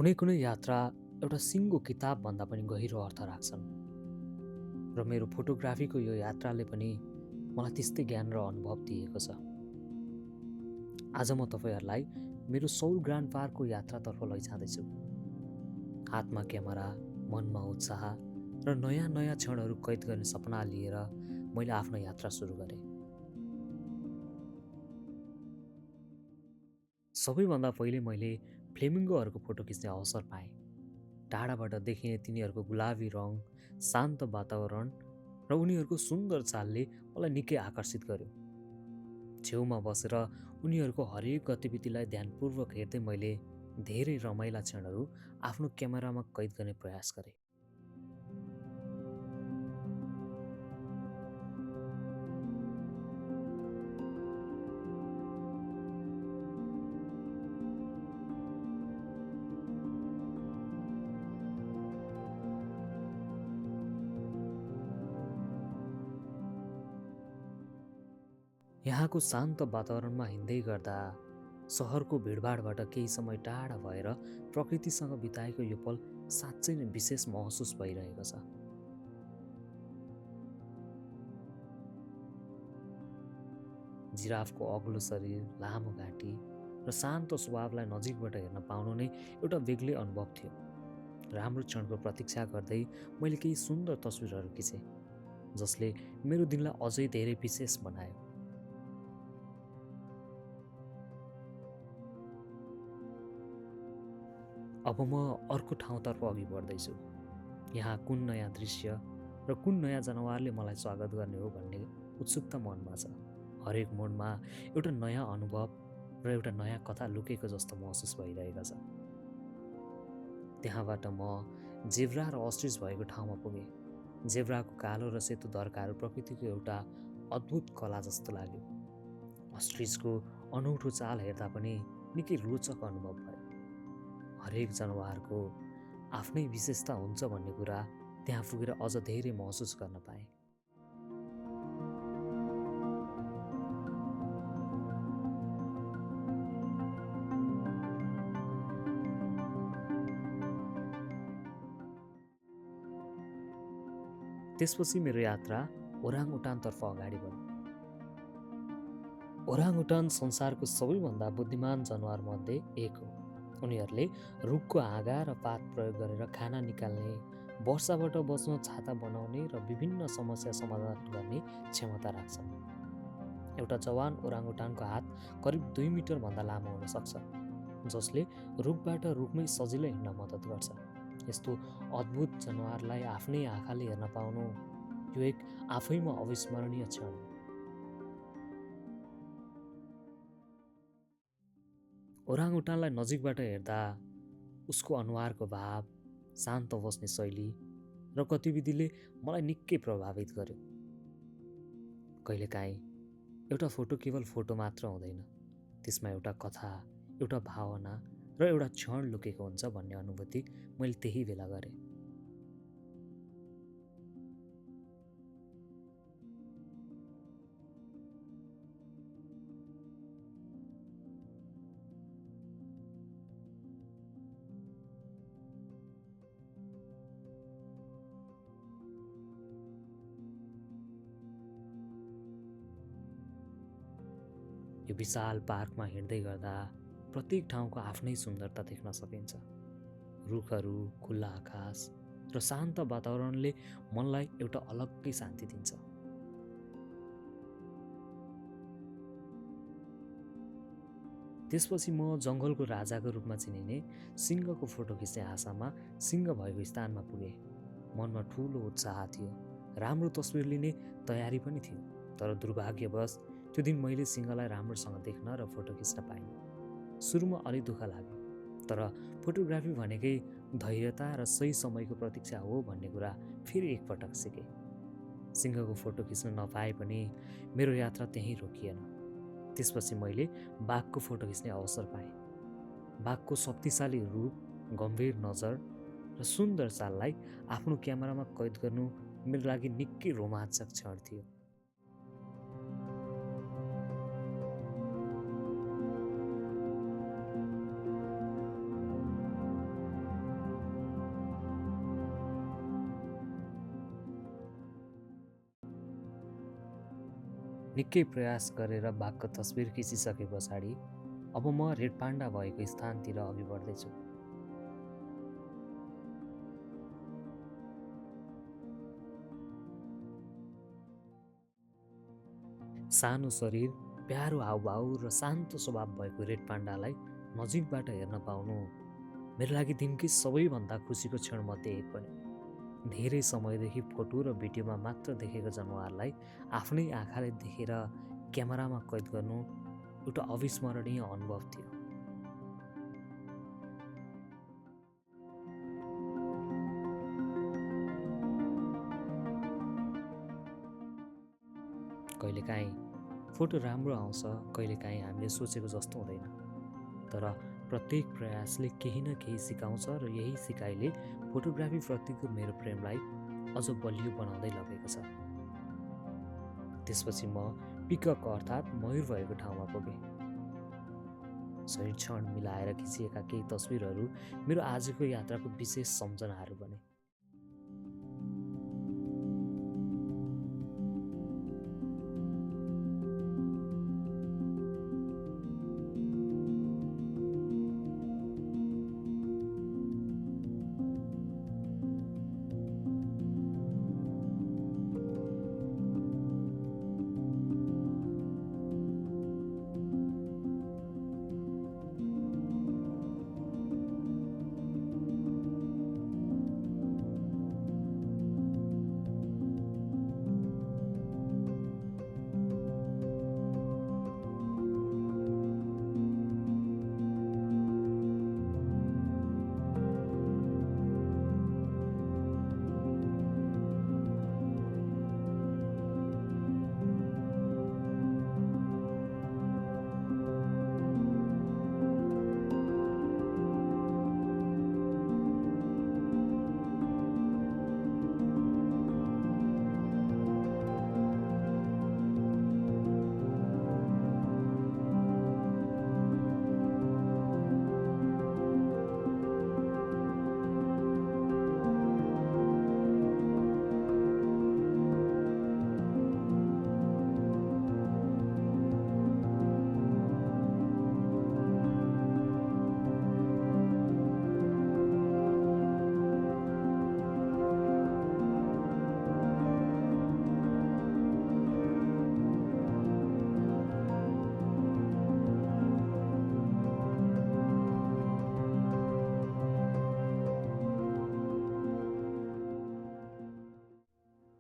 कुनै कुनै यात्रा एउटा सिङ्गो किताबभन्दा पनि गहिरो अर्थ राख्छन् र मेरो फोटोग्राफीको यो यात्राले पनि मलाई त्यस्तै ज्ञान र अनुभव दिएको छ। आज म तपाईँहरूलाई मेरो सौर ग्रान्ड पार्कको यात्रातर्फ लैजाँदैछु। हातमा क्यामेरा, मनमा उत्साह र नयाँ नयाँ क्षणहरू कैद गर्ने सपना लिएर मैले आफ्नो यात्रा सुरु गरेँ। सबैभन्दा पहिले मैले फ्लेमिङ्गोहरूको फोटो खिच्ने अवसर पाएँ। टाढाबाट देखिने तिनीहरूको गुलाबी रङ, शान्त वातावरण र उनीहरूको सुन्दर चालले मलाई निकै आकर्षित गर्यो। छेउमा बसेर उनीहरूको हरेक गतिविधिलाई ध्यानपूर्वक हेर्दै मैले धेरै रमाइला क्षणहरू आफ्नो क्यामेरामा कैद गर्ने प्रयास गरेँ। यहाँको शान्त वातावरणमा हिँड्दै गर्दा सहरको भिडभाडबाट केही समय टाढा भएर प्रकृतिसँग बिताएको यो पल साँच्चै नै विशेष महसुस भइरहेको छ। जिराफको अग्लो शरीर, लामो घाँटी र शान्त स्वभावलाई नजिकबाट हेर्न पाउनु नै एउटा बेग्लै अनुभव थियो। राम्रो क्षणको प्रतीक्षा गर्दै मैले केही सुन्दर तस्विरहरू खिचेँ, जसले मेरो दिनलाई अझै धेरै विशेष बनायो। अब म अर्को ठाउँतर्फ अघि बढ्दैछु। यहाँ कुन नयाँ दृश्य र कुन नयाँ जनावरले मलाई स्वागत गर्ने हो भन्ने उत्सुकता मनमा छ। हरेक मोडमा एउटा नयाँ अनुभव र एउटा नयाँ कथा लुकेको जस्तो महसुस भइरहेको छ। त्यहाँबाट म जेब्रा र अस्ट्रिच भएको ठाउँमा पुगेँ। जेब्राको कालो र सेतो धर्काहरू प्रकृतिको एउटा अद्भुत कला जस्तो लाग्यो। अस्ट्रिचको अनौठो चाल हेर्दा पनि निकै रोचक अनुभव भयो। हरेक जनावरको आफ्नै विशेषता हुन्छ भन्ने कुरा त्यहाँ पुगेर अझ धेरै महसुस गर्न पाएँ। त्यसपछि मेरो यात्रा ओराङ उटानतर्फ अगाडि बढ्यो। ओराङ उटान संसारको सबैभन्दा बुद्धिमान जनावरमध्ये एक हो। उनीहरूले रुखको हाँगा र पात प्रयोग गरेर खाना निकाल्ने, वर्षाबाट बच्न छाता बनाउने र विभिन्न समस्या समाधान गर्ने क्षमता राख्छन्। एउटा जवान ओराङउटानको हात करिब 2 मिटरभन्दा लामो हुन सक्छ, जसले रुखबाट रुखमै सजिलै हिँड्न मद्दत गर्छ। यस्तो अद्भुत जनावरलाई आफ्नै आँखाले हेर्न पाउनु यो एक आफैमा अविस्मरणीय क्षण हो। ओराङउटानलाई नजिकबाट हेर्दा उसको अनुहारको भाव, शान्त बस्ने शैली र गतिविधिले मलाई निकै प्रभावित गर्यो। कहिलेकाहीँ एउटा फोटो केवल फोटो मात्र हुँदैन, त्यसमा एउटा कथा, एउटा भावना र एउटा क्षण लुकेको हुन्छ भन्ने अनुभूति मैले त्यही बेला गरेँ। यो विशाल पार्कमा हिँड्दै गर्दा प्रत्येक ठाउँको आफ्नै सुन्दरता देख्न सकिन्छ। रुखहरू, खुल्ला आकाश र शान्त वातावरणले मनलाई एउटा अलग्गै शान्ति दिन्छ। त्यसपछि म जङ्गलको राजाको रूपमा चिनिने सिंहको फोटो खिच्ने आशामा सिंह भएको स्थानमा पुगेँ। मनमा ठुलो उत्साह थियो, राम्रो तस्विर लिने तयारी पनि थियो। तर दुर्भाग्यवश त्यो दिन मैले सिंहलाई राम्रोसँग देख्न र फोटो खिच्न पाइनँ। सुरुमा अलि दुःख लाग्यो, तर फोटोग्राफी भनेकै धैर्यता र सही समयको प्रतीक्षा हो भन्ने कुरा फेरि एकपटक सिकेँ। सिंहको फोटो खिच्न नपाए पनि मेरो यात्रा त्यहीँ रोकिएन। त्यसपछि मैले बाघको फोटो खिच्ने अवसर पाएँ। बाघको शक्तिशाली रूप, गम्भीर नजर र सुन्दर चाललाई आफ्नो क्यामेरामा कैद गर्नु मेरो लागि निकै रोमाञ्चक क्षण थियो। निकै प्रयास गरेर बाघको तस्बिर खिचिसके पछाडि अब म रेड पान्डा भएको स्थानतिर अघि बढ्दैछु। सानो शरीर, प्यारो हावभाव र शान्त स्वभाव भएको रेड पान्डालाई नजिकबाट हेर्न पाउनु मेरो लागि दिनकै सबैभन्दा खुसीको क्षणमध्ये एक पनि। धेरै समयदेखि फोटो र भिडियोमा मात्र देखेको जनावरलाई आफ्नै आँखाले देखेर क्यामेरामा कैद गर्नु एउटा अविस्मरणीय अनुभव थियो। कहिलेकाहीँ फोटो राम्रो आउँछ, कहिलेकाहीँ हामीले सोचेको जस्तो हुँदैन। तर प्रत्येक प्रयासले केही न केही सिकाउँछ र यही सिकाइले फोटोग्राफीप्रतिको मेरो प्रेमलाई अझ बलियो बनाउँदै लगेको छ। त्यसपछि म पिकअप अर्थात् मयूर भएको ठाउँमा पुगेँ। सही क्षण मिलाएर खिचिएका केही तस्बिरहरू मेरो आजको यात्राको विशेष सम्झनाहरू बने।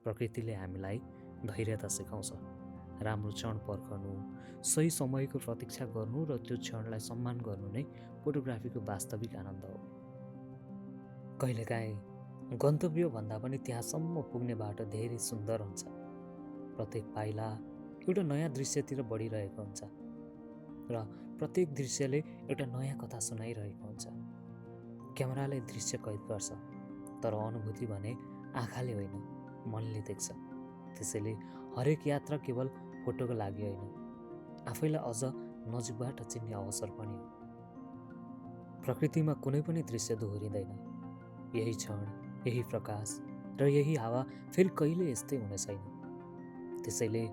प्रकृतिले हामीलाई धैर्यता सिकाउँछ। राम्रो क्षण पर्खनु, सही समयको प्रतीक्षा गर्नु र त्यो क्षणलाई सम्मान गर्नु नै फोटोग्राफीको वास्तविक आनन्द हो। कहिलेकाहीँ गन्तव्य भन्दा पनि त्यहाँसम्म पुग्ने बाटो धेरै सुन्दर हुन्छ। प्रत्येक पाइला एउटा नयाँ दृश्यतिर बढिरहेको हुन्छ र प्रत्येक दृश्यले एउटा नयाँ कथा सुनाइरहेको हुन्छ। क्यामेराले दृश्य कैद गर्छ, तर अनुभूति भने आँखाले होइन, मनले देख्छ। त्यसैले हरेक यात्रा केवल फोटोको लागि होइन, आफैलाई अझ नजिकबाट चिन्ने अवसर पनि हो। प्रकृतिमा कुनै पनि दृश्य दोहोरिँदैन। यही क्षण, यही प्रकाश र यही हावा फेरि कहिले यस्तै हुने छैन। त्यसैले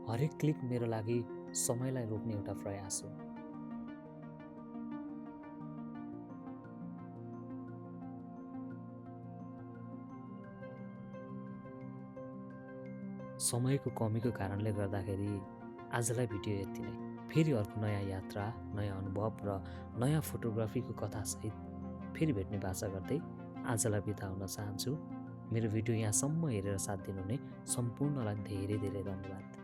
हरेक क्लिक मेरो लागि समयलाई रोक्ने एउटा प्रयास हो। समयको कमीको कारणले गर्दाखेरि आजलाई भिडियो यति नै। फेरि अर्को नयाँ यात्रा, नयाँ अनुभव र नयाँ फोटोग्राफीको कथासहित फेरि भेट्ने बाचा गर्दै आजलाई बिदा हुन चाहन्छु। मेरो भिडियो यहाँसम्म हेरेर साथ दिनुहुने सम्पूर्णलाई धेरै धेरै धन्यवाद।